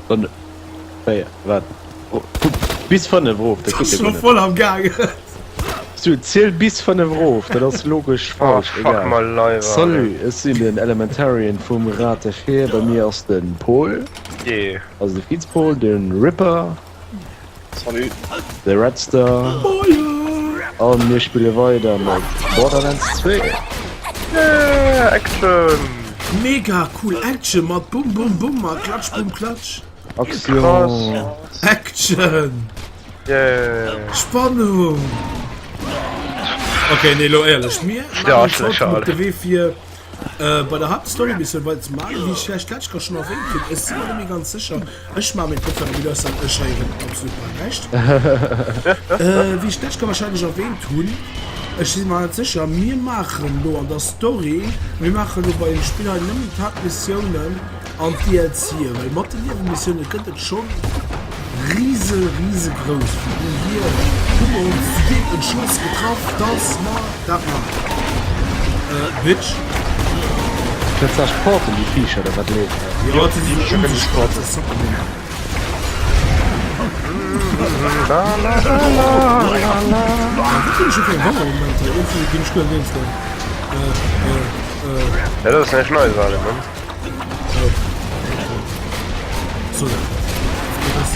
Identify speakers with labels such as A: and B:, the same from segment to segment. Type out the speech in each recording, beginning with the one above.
A: Dann, 4, wat? Bis 5 erof, dat geet jo guer net.
B: Voll am Gaangen.
A: So, ziel bis 5 erof, dat ass logesch
C: Oh,
A: falsch,
C: fuck
A: egal.
C: my life,
A: Salut, ech sinn den Elementarian vum Ratefier, bei mir ass de Pol,
C: Yeah.
A: also de Fizpol, de Ripper,
D: Salut.
A: De Redstar. An mir spille weider mat Borderlands 2.
C: Yeah, Action!
B: Mega cool Action mat Bum Bum Bum a Klatsch Bum Klatsch.
A: Action.
B: Action!
C: Yeah.
B: Spannung! Okay, nee, lo éierlech, mir
C: Ja,
B: maachen uns
C: schlecht,
B: haut op
C: Alter.
B: de Wee fir bei der Haaptstory Missioun weider ze maachen. Wéi ech vläicht d'lescht Kéier schonn erwähnt hunn, ech si mer net méi ganz sécher, Ech maache meng Kopfhörer méi lues an, ech héieren absolut bal näischt. Wéi ech d'lescht Kéier wahrscheinlech erwähnt hunn, ech si mer net sécher, mir maachen elo an der Story, mir maachen elo bei dem Spill hei nëmmen d'Haaptmissiounen an d'DLCe, well mat den Niewemissioune gëtt et schonn rise risegrouss. Vun dohier hu mer ons zu deem Entschloss getraff, dass mer dat maachen. Bitch.
A: Dat sech Porten déi Viecher oder wat leeft hei?
B: Jo, dat sinn onsichtbar Socken. Wat hunn ech fir eng Honger-Momenter? Iergendwéi ginn ech guer net eens gell.
C: Ja, dat ass näischt Neies, Ale, ne?
B: Oh. So, dat. Geht das?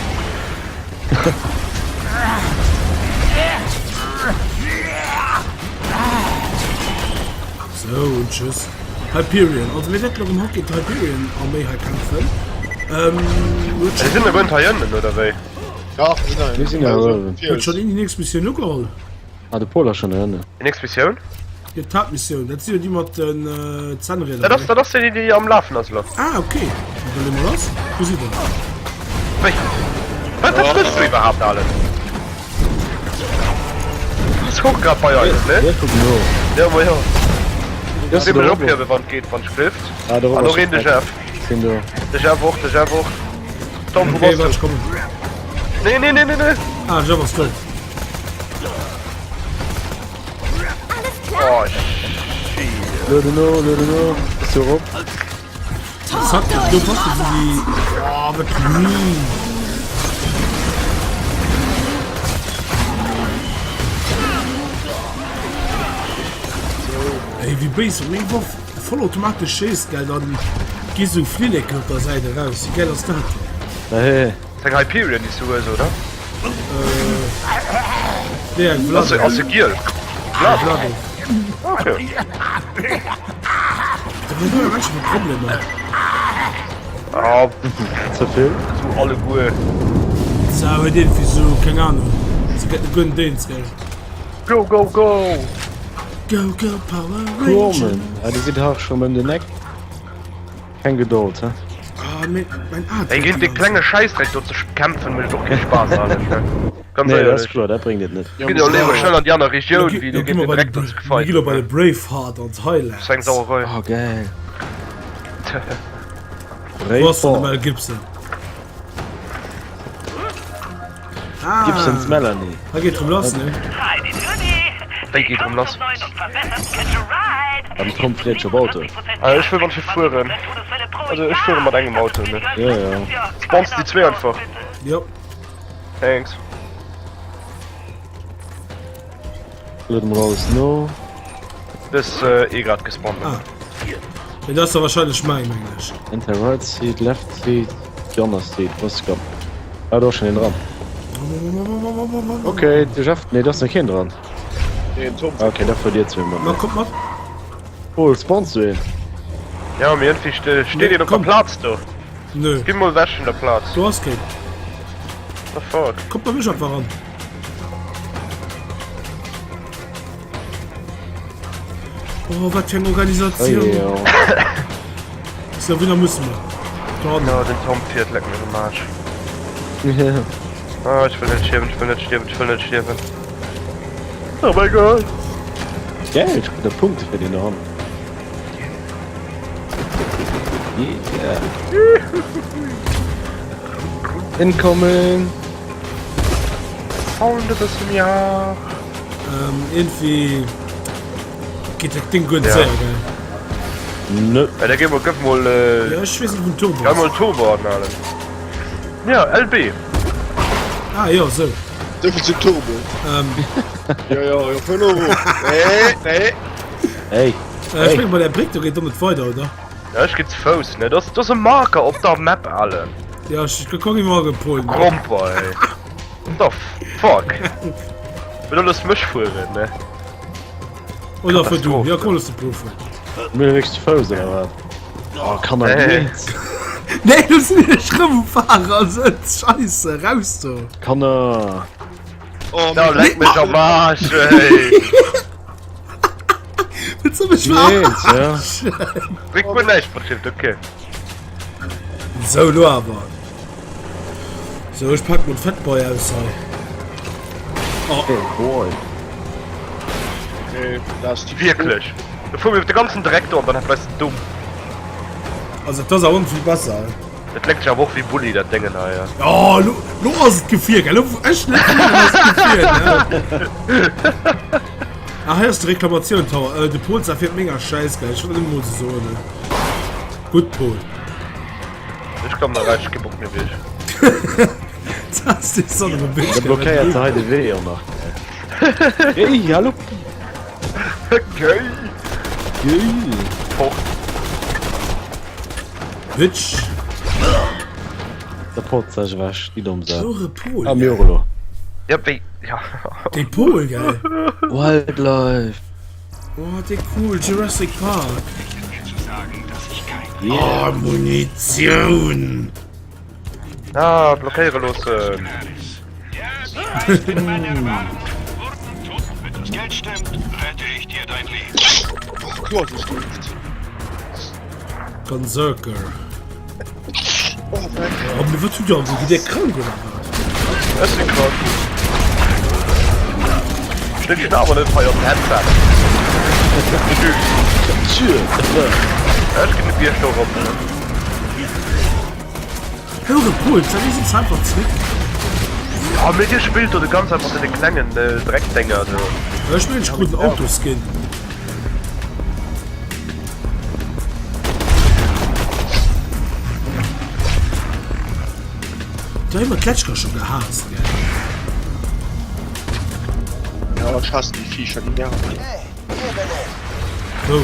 B: So, und tschüss. Hyperion, also mir wäerten erëm haut géint d'Hyperion Arméi hei kämpfen. Ähm, huet
C: Mir sinn der guer net hei ënnen, oder wéi?
D: Ja, wir sinn hei
A: Mir sinn hei uewen.
B: huet schon een déi nächst Missioun ugeholl?
A: Ah, de Pol ass schon hei ënnen.
C: Déi nächst Missioun?
B: Jo, d'Haaptmissioun, dat sinn jo déi mat den äh, Zännrieder.
C: Dat ass, dat ass déi, déi am Lafen ass elo.
B: Ah, okay. Na, dann lee mol lass. Wou sidd der?
C: Wéi? Wat, wat wëlls du iwwerhaapt, Alen? Ass hoch grad bei eis, ne?
A: Ja, kuck no.
C: Ja, ma jo.
A: Ja,
C: Dee mech ophiewen, wann et geet, wann ech lift.
A: Ah, do
C: An do reen de Jeff.
A: Sinn do.
C: De Jeff och, de Jeff och. Tom, wou
B: Okay,
C: bass
B: warte, ich
C: du?
B: kommen.
C: Nee, nee, nee, nee, nee.
B: Ah, Jeff ass dout.
C: Oh, shit.
A: Luede no, luede no. Bist du erop?
B: Zack, do passt du déi. Oh, wat mean. Ey, wéi béis, wann eng Waff vollautomatesch schéisst, gell, dann gi sou Flilleken op der Säit eraus. Wéi gäil ass dat denn?
A: Hey.
C: Ass eng Hyperion, déi s du hues, oder?
B: Nee, eng
C: Ass se,
B: Vlado.
C: ass se giel? Vlado.
B: Vlado.
C: Okay.
B: Da wär nur Menschen mit Problemer.
C: Ah,
A: Ze vill?
C: so alleguer.
B: So, huet irgendwie so, keng Ahnung. Se gëtt e gudden Déns, gell?
C: Go, go, go!
B: Go, go, Power Rangers!
A: Kommen. Ah, déi sinn hach schon ëm den Eck. Keng Gedold, he?
B: Ah, mein, mein Atem.
C: Ey, géint dee klenge Schäissdreck do ze kämpfen mécht och kee Spaass, Alex, ne? Ganz
A: Nee, dat ass
C: éierlech.
A: kloer, dat bréngt et net.
C: Ginn jo léiwer schnell an déi aner Regioun, wéi do
B: Mir
C: géint
B: gi
C: den Dreck do ze
B: bei
C: fighten,
B: de
C: ne?
B: Braveheart an
C: Das ass eng
B: d'Highlands.
C: Sauerei.
A: Oh, geil.
B: Wo ass denn de
A: Braveheart.
B: Mel Gibson? Ah,
A: Gibsons Melanie.
B: Hei geet drëm lass, ne?
C: Wéi geet drëm lass?
A: Am Tom freet scho op Auto.
C: Ah, ech wëll mat fir fueren. Also ech fuere mat engem Auto, ne?
A: Ja, ja.
C: Spawns déi zwee einfach.
B: Jo.
C: Thanks.
A: Luede mol alles no.
C: Dës eh grad gespawnt.
B: Ah. Mee dat ass da wahrscheinlech mäin, mengen ech.
A: Enter right seat, left seat, déi aner seat, was komm. Ah, do ass schon een dran. Okay, de Jeff, nee, do ass nach keen dran.
D: Nee, den Tom.
A: Okay, da fuert dir zwee mat.
B: Na, kommt mat.
A: Paul, spawns du een?
C: Ja, mee iergendwéi steet een op der
B: Komm.
C: Plaz do.
B: Nö.
C: Ginn mol wech vun der Plaz.
B: Do ass keen.
C: The fuck?
B: Kommt bei mech einfach an. Oh, wat fir eng Organisatioun.
A: Oh,
B: So, wéi musse mer? Da,
C: Ja, den Tom fiert, leck mech am Arsch. Ah, ech wëll net stierwen, ech wëll net stierwen, ech wëll net stierwen. Oh mein Gott.
A: Geil, ech krut der Punkte fir den do hannen. Yeah. Incoming!
C: Sound e bësse méi haart.
B: Ähm, irgendwie. Geet dat Ding guer net séier, gell?
A: Nö.
C: Ja, da geh mol, gëff mol, äh,
B: Ja, ech weess net, wou den Turbo
C: geh
B: ass.
C: mol Turbo anhalen. Ja, LB.
B: Ah, jo, sou.
D: Duerfir zum Turbo.
B: Ähm,
D: Jo, jo, jo, fuer elo erof. Nee, nee.
A: Ey.
B: äh, ech menge bei der Bréck do geet och net weider, oder?
C: Ja, ech geh ze Fouss, ne? Das, das ass e Marker op der Map, Alen.
B: Ja, ech kuck iwwerall gepolt.
C: Gromper, ey. What the fuck? Mee da looss mech fueren, ne?
B: Oder fuer du. Ja, komm, looss de Pol fueren.
A: Mir wéchs ze Fouss, oder wat? Oh, kann er
C: Hey.
A: net.
B: Nee, du sinn ech rëm um Fahrer sëtz. Scheisse, raus do.
A: Kann er.
D: Oh,
C: Da leck mech am Arsch, ey.
B: Willst du mech
A: Nee, ja.
B: verarschen?
C: Bréngt guer näischt mat Shift, okay.
B: So, lo awer. So, ech pack mol d'Fatboy aus hei. Oh.
A: Hey, boy.
D: Okay, da ist die
C: Wierklech. Da fuer mir de ganzen Dreck do an dann weis de dumm.
B: Also, dat ass awer vill besser.
C: Dat lenkt sech awer och wéi Bulli, dat Déngen hei. Ja.
B: Oh, lo, lo ass et Gefier, gell? Lo, wou ech net fueren, ass et Gefier, ne? Ah, hei ass de Reklamatioun Tower. Äh, de Polestar fiert menger Schäiss, gell? Ech wollt net emol sou soen, ne? Gutt, Pol.
C: Ech kommen da rein, ech kee Bock méi op iech.
B: Das ist die Sonne of a bitch.
A: Da blockéiert se hei de Wee och nach. Hey, hallo.
C: Gay.
A: Gay.
C: Fort.
B: Bitch.
A: Der Pot sech ewech, déi domm Sau.
B: Pure Pol.
A: Ah, mir och elo.
C: Ja, wéi? Ja.
B: Déi Pol, gell?
A: Wildlife.
B: Oh, déi cool Jurassic Park.
A: Yeah.
B: Oh, Munition.
C: Ah, blockéiere loossen.
B: Gunzerker. Oh, mir wat tut der? Gitt Dir krank oder wat?
C: Ech sinn krank. Ech den awer net hei op den Headset. Ech ginn de Bierg do erop.
B: Höre Puls, da sitzt einfach zréck.
C: Ja, mee dir spillt do de ganz Zäit mat deene klengen Dreckdenger do.
B: Ech mengen ech krut en Autoskin. Da hu mer d'Kletschker scho gehaasst, gell?
D: Ja, ech hassen déi Viecher, déi nerven mech.
B: Wou?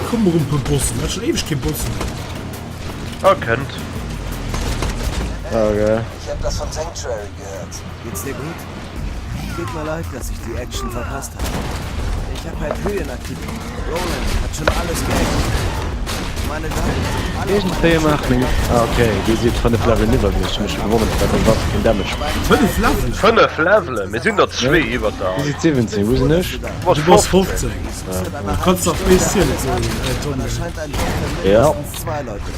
B: Komm mer um puer Bossen, hat schon eweg kee Boss méi.
C: Ah, kënnt.
A: Okay.
E: Ich hab das von Sanctuary gehört.
F: Geht's dir gut? Tut mir leid, dass ich die Action verpasst habe. Ich habe halt Höhen aktiviert. Roland hat schon alles geändert. Meine Daten sind alle auf
A: Iergendwéi
F: meiner
A: maachen meng. Ah okay, dir sidd 5 Level iwwer mir. Ech hu mech gewonnert, firwat meng Waff keen Damage mécht.
B: 5 Level?
C: 5 Levelen? Mir sinn der zwee iwwer der.
A: Dir sidd 17, wou sinn ech?
C: Du bass
B: Du bass
C: 15.
B: 15. Du kanns nach béis zielen, soen, äh, Tommy.
A: Ja.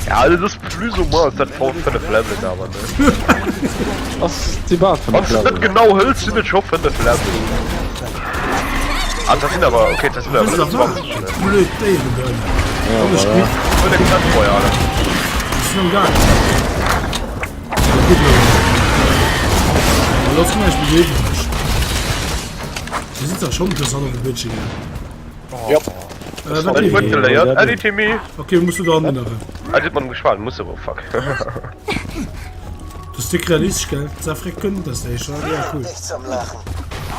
C: Ja, dat ass plus ou moins dat 5 Levelen awer, ne?
A: Ass déi bal 5
C: Wann s de net
A: Level.
C: genau hëls, sinn et scho 5 Levelen. Ah, dat sinn awer, okay, dat sinn awer
B: Wësst der wat?
C: 20, ne?
B: Blöd Déieren do ënnen.
A: Ja,
B: Komm, ech
A: voilà.
B: kritt.
C: Huet e Knäppboy, Alter.
B: Déi sinn am Gaang. Ja, gutt, elo. Ma lo ass näischt méi iwwreg. Dir sidd da schonn e Son of a Bitch, gell?
D: Jop.
B: Äh, wat
C: Ech huet geléiert.
A: Ja,
C: Adi Timmy.
B: Okay, musst du da änneren.
C: Ah, dit mat geschwat muss awer fuck.
B: Das ist dick realistisch, gell? Safrek können das nicht, schon. Ja, cool.
E: Nicht zum Lachen.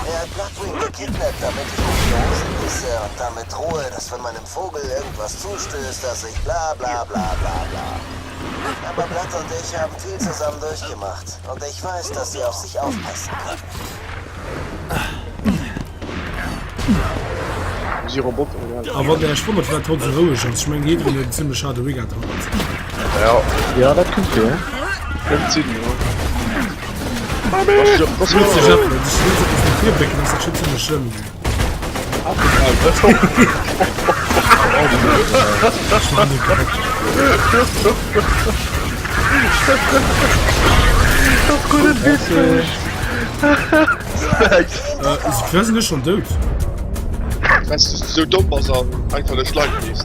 E: Er hat Bloodwing gekidnappt, damit ich mir die Hosen pisse und damit drohe, dass wenn meinem Vogel irgendwas zustößt, dass ich bla bla bla bla bla. Aber Blood und ich haben viel zusammen durchgemacht und ich weiß, dass sie auf sich aufpassen können.
D: Si Roboter, oder?
B: A wann der ech wonnert firwat haut sou roueg ass. Ech mengen jiddereen huet en zimlech haarde Weekend haut.
C: Ja.
A: Ja, dat kënnt vir.
D: Kënnt sinn, jo. Was
B: Wëlls de Jeff, wann sech wëlls eppes mat virbrécken, ass dat schon zimlech schlëmm. Ech man de Dreck. Äh, sinn ech schon dout?
D: Wess du sou domm bass an einfach lech Leit gees.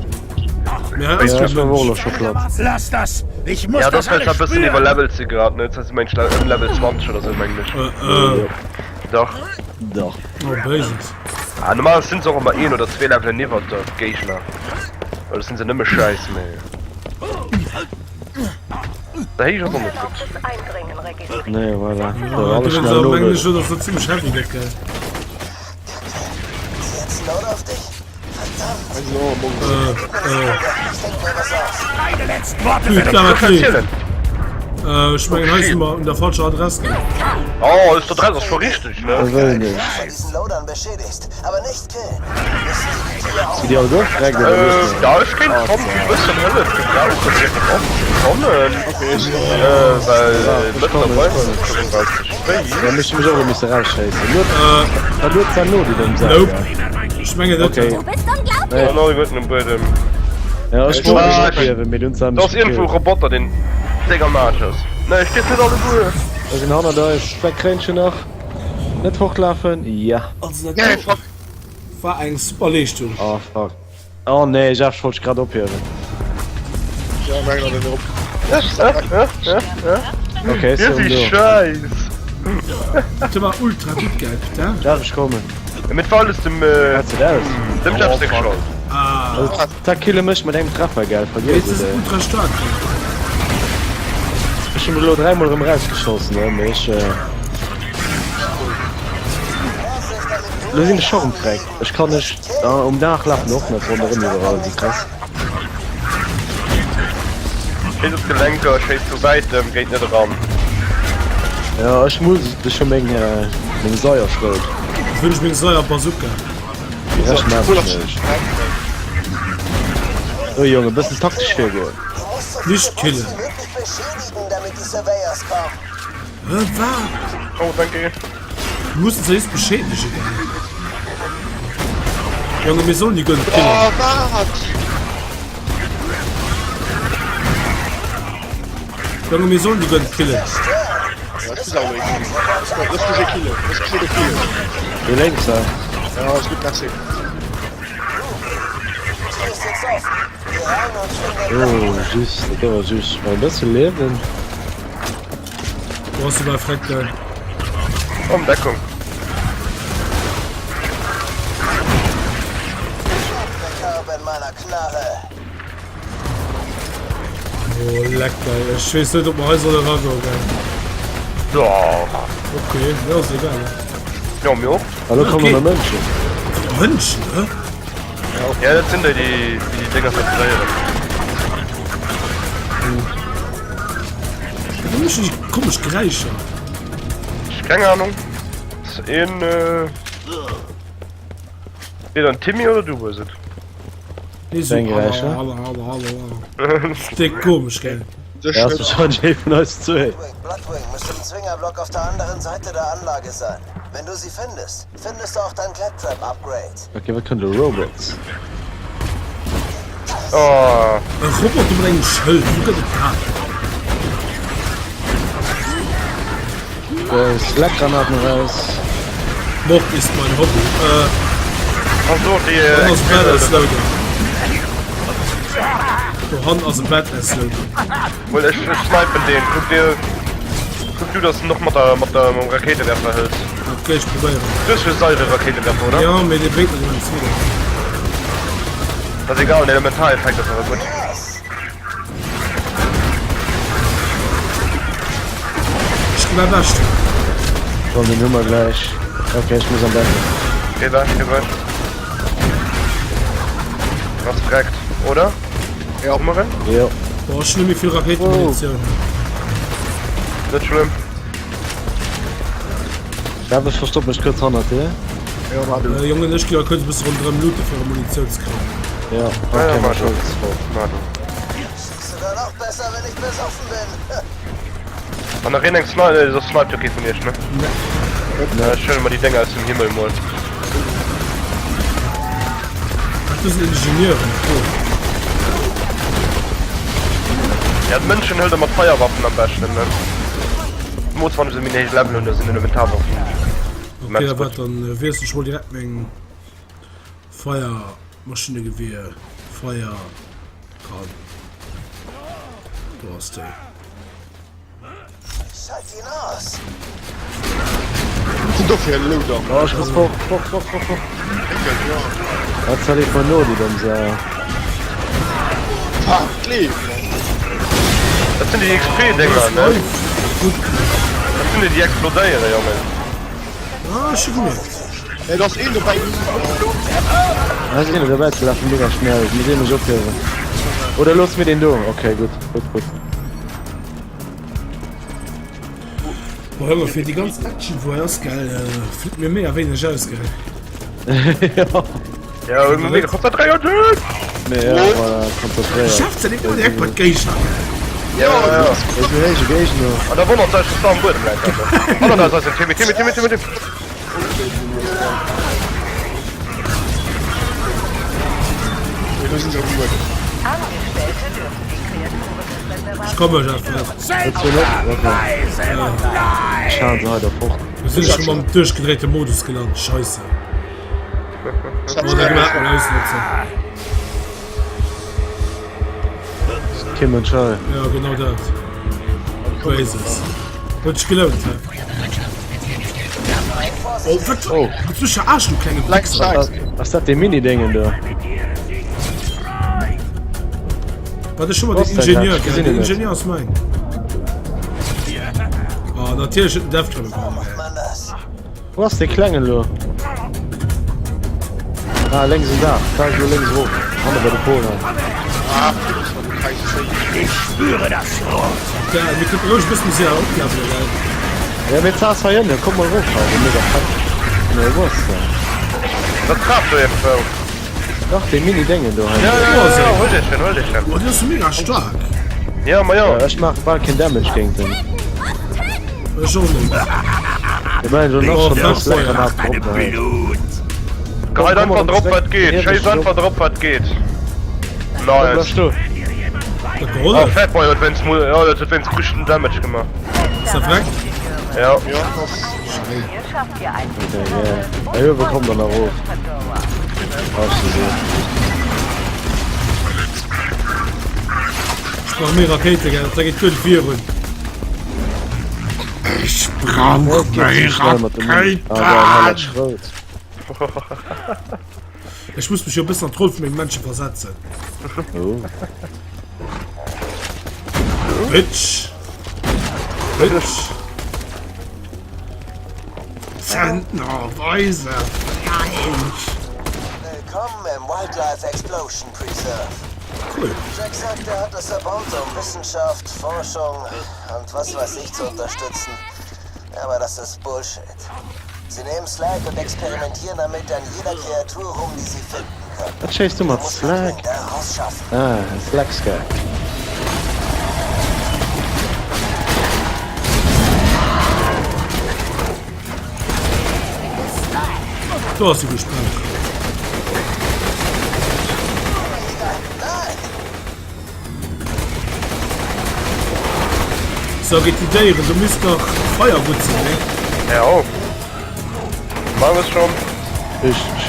B: Ja,
A: Ja, ech war och elo scho platt.
G: Lass das! Ich muss
C: Ja,
G: das
C: das well
G: alles
C: e bëssen
G: spüren!
C: iwwerlevelt si grad, ne? Dat meng ech ëm Level 20 oder sou meng ech.
B: Äh, äh,
C: Dach.
A: Dach.
B: oh, Basics.
C: Ah, normal sinn se och ëmmer een oder zwee Levelen iwwert de Géigner. Oder sinn se nëmme scheiss, mee. Der héich ass och net gutt.
A: Nee, voilà.
B: Ja,
A: So, alles
B: du
A: schnell
B: mengen ech,
A: nolueden.
B: dass dat zimmlech heavy gëtt, gell?
E: Sie setzen Load auf dich? Verdammt!
B: Äh, äh.
E: Ich denk mir was aus.
B: Putain, wat
C: Kann
B: leet.
C: zielen.
B: Äh, ech mengen, hei si mer un der falscher Adress, gell?
C: Oh, ist der Dress ass scho richteg, ne?
A: Da wëll nicht.
E: Von diesen Loadern beschädigst, aber nicht killen. Müssen sie die Tür
A: Si déi all gefreckt oder
C: Äh,
A: wéi?
C: ja, ech kéint schonn e bëssen Hëllef gebrauchen, fir dat opzekommen. Äh, well
A: ech kommen,
C: mëttlerweil
A: ech kommen.
C: ass et schonn bal ze spéit.
A: Ja, mech mech och e misse rausschéissen. Luet,
B: Äh,
A: da luet zwar no, déi domm Sau,
B: nope.
A: ja.
B: Ech mengen net.
A: Okay.
G: Du bist unglaublich.
C: Oh, no, iwwer den Buedem.
A: Ja, ech wollt mech
C: Ah,
A: ophiewen, mee dunn
C: Da ass iergendwou e Roboter, deen déck am Aarsch ass. Nee, ech dierf net alleguer.
A: Da sinn hannert eis. Speckréinchen nach. Net fortlafen. Ja.
B: Also dat
D: Nee,
B: do
D: fuck.
B: war eng super Leeschtung.
A: Oh fuck. Oh nee, Jeff, ech wollt dech grad ophiewen.
D: Ja, mengen an den op.
A: Okay,
C: Dir
A: si
C: si
A: do.
C: Scheiss.
B: Dat war ultra gutt, gell, Peter?
A: Jeff, ech kommen.
C: Mit war alles dem äh,
A: Hat se aus?
C: dem Jeff seng Schold.
B: Ah.
A: Also, da kille mech mat engem Treffer, gell? Vergiess
B: Jetzt
A: et,
B: ist
A: ey.
B: ultra stark.
A: Ech hun elo dräimol erëm rausgeschossen, ne? Mee ech, äh, Lo sinn ech scho rëm freckt. Ech kann nech, ah, um Daach lafen och nach ronderëm iwwerall, wéi krass.
C: Schéiss op d'Gelenker, schéiss vu wäitem, géint net eran.
A: Ja, ech muss, ech hu meng, äh, meng Saierschrout.
B: Ech wënsch meng Saier-Bazooka.
A: De Rescht maach ech nech. So Jong, e bëssen taktesch virgoen.
B: Nicht killen. Hä, wat?
C: Oh, danke.
B: Du muss se just beschädegen, gell? Junge, mir sollen die guer net killen.
D: Oh, wat?
B: Junge, mir sollen die guer net killen.
D: Ja, ech muss awer ee killen. Looss mech ee killen. Looss mech ee killen.
A: Dee lénks, hä?
D: Ja, ass gutt, merci.
A: Oh, süß, dat war süß. Mal e bësse Liewen.
B: Wo hast du bei Freck, gell?
C: Komm, Deckung.
B: Oh, leck, geil. Ech weess net, ob mer hei solle ragoen, gell?
C: Doch.
B: Okay, mir ass egal.
C: Ja, mir och.
A: Hallo, kommen
B: Okay.
A: nach Mënschen.
B: Mënschen, hä?
C: Ja, dat sinn déi, déi déi Dinger zerstéieren.
B: Wéi méchen déi komesch Geräischer?
C: Keng Ahnung. Ass een äh. Weder den Timmy oder du hues et.
B: Nee, so
A: Wéi eng Geräischer?
B: Hallo, hallo, hallo, hallo. Déck komesch, gell?
A: Ja, ass wahrscheinlech ee vun eis zwee.
E: Bloodwing, Bloodwing müsste im Zwingerblock auf der anderen Seite der Anlage sein. Wenn du sie findest, findest du auch dein Claptrap-Upgrade.
A: Okay, wat kënnen de Robots?
C: Oh.
B: E Roboter mat engem Schëld, wou gëtt et dat?
A: Äh, Slaggranaten raus.
B: Mord ist mein Hobby. Äh,
C: Ach so, déi
B: dann
C: äh,
B: ass Badass Loader. Do han ass e Badass Loader.
C: Well ech, ech snipen deen. Kuck dir, kuck du, dass du noch mat der, mat der, mam Rakéitewerfer hëls.
B: Okay, ech probéieren.
C: Du hues jo Säure-Rakéitewerfer, oder?
B: Ja, mee dee bréngt net immens vill.
C: Das ist egal, den Elementareffekt ass awer gutt.
B: Ech gi mäi Bescht.
A: Komm, den hu mer gläich. Okay, ech muss am Bett.
C: Geh weg, geh weg. Was freckt, oder?
D: Ja.
C: Hummeren?
A: Jo.
B: Boah, ech hun net méi vill Rakéitenmunitioun.
C: Net schlëmm.
A: Dav, ech verstopp mech kuerz hannert dir.
D: Ja, mach du.
B: Äh, Jongen, ech gi da kuerz e bësse ronderëm looten, fir erëm Munitioun ze kréien.
A: Ja,
C: Ja,
A: okay,
C: mach
A: mach
C: du.
A: du.
C: Mach du.
E: Schieß sogar noch besser, wenn ich besoffen bin.
C: An nach een eng Snipe, äh, soss sniped jo kee vun iech, ne?
B: Ne.
C: Na, ech huele mer déi Dénger aus dem Himmel mol.
B: Ach, do sinn Ingenieuren, cool.
C: Ja, d'Mënschen hëlt der mat Feierwaffen am beschten, ne? Mooss wann se méi héich Level hunn, da sinn Elementarwaffen.
B: Okay, da wat, dann wiessel ech mol direkt meng Feiermaschinnegewier. Feier. Komm. Do ass déi.
E: Schalt ihn aus.
D: Wat sinn do fir en Loader?
A: Oh, ech muss fort, fort, fort, fort, fort. Dat zerleet mer no, déi domm Sau.
D: Fuck, leef!
C: Dat sinn déi XP-Dinger, ne? Dat sinn déi, déi explodéieren, Jongen.
B: Ah, ech hu gemierkt.
D: Ja, do ass een dobäi.
A: Da ass een dobäi ze lafen, mega schnell. Ech muss ee mech ophiewen. Oder looss mir deen do. Okay, gutt, gutt, gutt.
B: Boah, Junge, fir déi ganz Action wou hei ass, gell, flitt mir méi a wéineg aus, gell.
A: Ja.
C: Ja, huet mega konzentréiert.
A: Nee, ja, voilà, konzentréiert.
B: Schafft se net direkt bei d'Géigner, gell.
C: Ja, ja, ja.
A: Ech bin héije Géigner.
C: An da wonnert sech, dass da am Buedem läit. Hannert eis ass en Timmy, Timmy, Timmy, Timmy, Timmy.
D: Do sinn se am Buedem.
G: Angestellte dürfen die Kreaturen des Reservats
B: Ech komme, Jeff.
A: Ech haen se hei da fort.
B: Do sinn ech scho mam duerchgedréite Modus gelant. Scheisse.
A: Kee Mënsch hei.
B: Ja, genau dat. Crazy. Huet sech gelount, hä? Oh, wat?
A: Oh.
B: Wat du Aarsch, du klenge Wichser.
A: Ass dat dee Mini-Déngen do?
B: Wat ech schon mal den Ingenieur, gell? Den Ingenieur ass mein. Oh, natierlech huet den Death Trap bekommen.
A: Wou ass dee Klengen elo? Ah, lénks um Daach. Da ass elo lénks erof. Hanne bei de Pol hei.
B: Ja, mir kënnten roueg e bëssen méi séier oplevelen, gell?
A: Ja, mee d'Saach ass hei ënne. Komm mol erof hei, dee mega fett. Nee, wou ass deen?
C: Dat Trap do iergendwou.
A: Dach, dee Mini-Déngen do hei.
C: Ja, ja, ja, ja, hol dech en, hol dech en.
B: Oh, deen ass jo mega staark.
C: Ja, ma ja.
A: Ja, ech maache bal keen Damage géint en.
B: Ech och net.
A: Mir maachen elo nach schonn
B: Oh,
A: eng Slackgranat drop geheit.
C: Gehait einfach drop wat geet, schéiss einfach drop wat geet. Nice.
A: Do.
B: Dat
C: Oh,
B: gehollef.
C: Fatboy huet wéinst, ja, dat huet wéinst guten Damage gemaach.
B: Ass dat weg?
C: Ja.
D: Ja, ass.
A: Okay, yeah. Hei uewe kommt der nach erof. Hast du gesehen.
B: Ech brauch méi Rakéite, gell? Dat geet guer net virun. Ech brauch méi Rakéiten! Ech muss mech jo e bëssen an d'Roll vun mengem Männche versetzen.
A: Oh.
B: Bitch! Bitch! Zentnerweise Fleisch!
E: Willkommen im Wildlife Explosion Preserve.
B: Cool.
E: Jack sagt, er hat es erbaut, um Wissenschaft, Forschung und was weiß ich zu unterstützen. Aber das ist Bullshit. Sie nehmen Slag und experimentieren damit an jeder Kreatur rum, die sie finden können.
A: Wat schéiss du mat Slag? Ah, Slagska.
B: Do ass si gesprach. So geet déi Déieren, do misst dach Feier gutt sinn, ne?
C: Ja. Machen wir schon.
A: Richteg.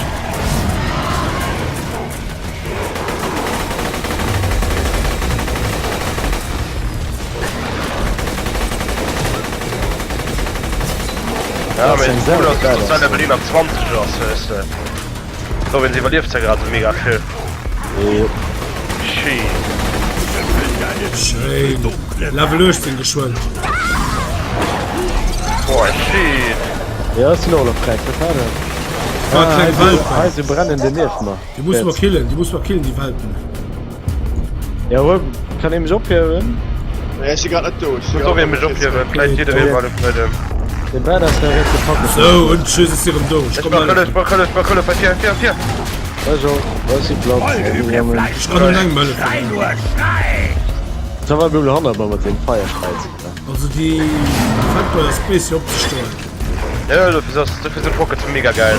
C: Ja,
A: Das
C: mee
A: eng
C: cool ass,
A: Sau,
C: dass dat Level 21 ass, weess de. Dowéinst iwwerlieft se grad esou mega vill.
A: Yep.
C: Shit.
B: Schéin. Level 18 geschwënn.
C: Boah, shit.
A: Ja, ech sinn och elo freck. Wat war dat?
B: War
A: Ah,
B: kleng
A: hei si-
B: Welpen.
A: hei si brennende nieft mer.
B: Déi muss mer killen, déi muss mer killen, déi Welpen.
A: Ja, hol, kann ee mech ophiewen?
D: Nee, ech si grad net do. Ech
C: Muss och ee mech ophiewen, vläicht jidderee mal op Mëdem.
A: De Badass der huet gepackt.
B: Sou, und tschüss, ech si rëm do. Ech
C: Ech
B: komm
C: brauch Hëllef,
B: hëllefen.
C: ech brauch Hëllef, ech brauch Hëllef, hei vir, vir, vir!
A: Ech och, ech si platt.
B: Ech kann nëmmen engem hëllefen.
A: Da war mir elo hannert mer mat sengem Feierspreiz.
B: Also déi Fatboy ass bes fir opzestoen.
C: Ja, dofir ass, dofir sinn d'Rockets mega geil.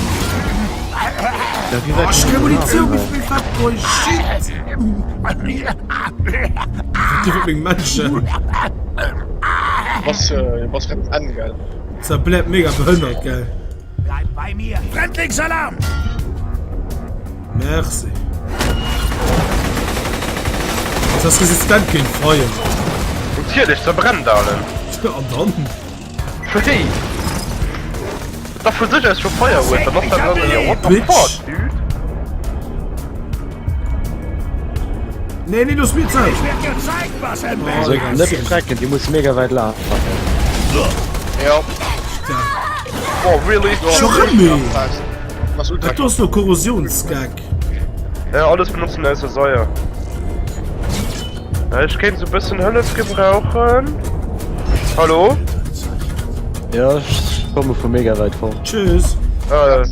A: Ja, wéi
B: Oh,
A: wäit
B: ech
A: kommen
B: kréie
A: déi
B: Munitioun
A: nach?
B: méi fir Fatboy, shit! Wat iwwer meng Menschen.
D: Bass, äh, bass grad um Enn, gell?
B: Zerblätt mega behënnert, gell?
H: Bleib bei mir! Brennlingsalarm!
B: Merci. Das ass resistent géint Feier.
C: Natierlech, zerbrennt allen.
B: An dann?
C: Hey! Dach vu sech aus scho Feier huet, dann ass dat dann jo what the fuck, dude?
B: Nee, nee, looss mir Zäit!
A: Also net frecken, déi muss mega wäit lafen.
D: Ja.
C: Oh, really?
B: Scho rëm méi? Dat do ass no Korrosionsgag.
C: Ja, alles benutzen ausser Seier. Ech kéint sou bëssen Hëllef gebrauchen. Hallo?
A: Ja, ech komme vu mega wäit fort.
B: Tschüss.
C: Äh,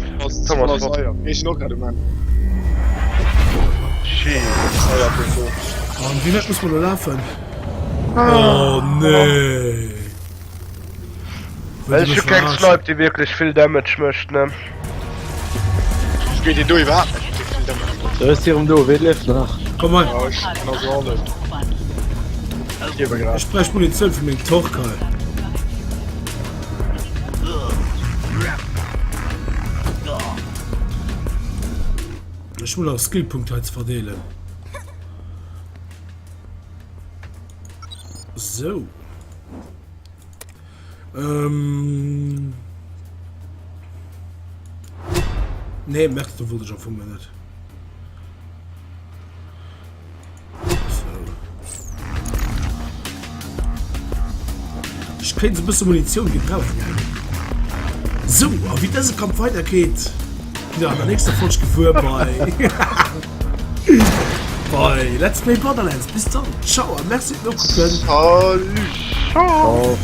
C: Thomas fort.
D: Ech sinn och grad um Enn.
C: Shit.
B: An wéi wäit muss mer lo lafen? Oh nee.
C: Well ech hu keng Snipe déi wierklech vill Damage mécht ne.
D: Geet deen do iwwerhaapt net wierklech vill Damage mécht.
A: Do ass hirem do, ween lieft nach?
B: Komm hei.
D: Ja, ech kann also och net. Ech liewe grad.
B: Ech bräicht Munitioun fir meng Torque hei. Ech hunn nach Skillpunkte hei ze verdeelen. Sou. Ähm. Nee, merkst du wollte ich am Fong net. So. Ich kéint so bësse Munition gebrauchen. So, a wéi dëse Kampf weitergeet, gitt der an der nächster Folg gewuer bei bei Let's Play Borderlands. Bis dann, ciao a merci fir d'Nokucken.
D: Salut!
C: Ciao.
A: Ciao.